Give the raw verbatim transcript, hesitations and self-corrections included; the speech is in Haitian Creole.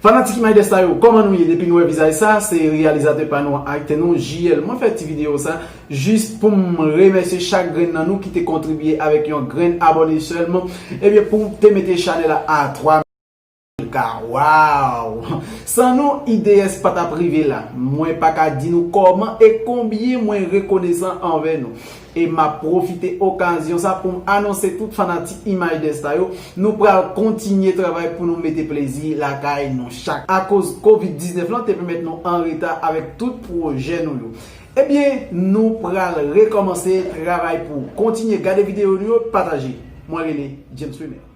Fanatik Imaj Dèsta yo, kòman nou ye? Depi nou wè vizaj sa, se reyalizatè pa nou an, aktè nou, J L. Mwen fè ti videyo sa jis pou m remèsye chak grenn nan nou ki te kontribye avèk yon grenn abòne sèlman. Ebyen, pou te mete chanèl la a twa mil ka. Waw! San nou, I D S pa t ap rive la. Mwen pa ka di nou kòman e konbyen mwen rekonesan anvè nou. E m ap pwofite okazyon sa pou m anonse tout fanatik Imaj Dèsta yo, nou pral kontinye travay pou nou mete plezi lakay nou chak. Akoz kovid diznèf lan te pèmèt nou an reta avèk tout pwojè nou yo. Ebyen, nou pral rekòmanse travay pou kontinye gade videyo nou yo, pataje. Mwen rele James Wilmer.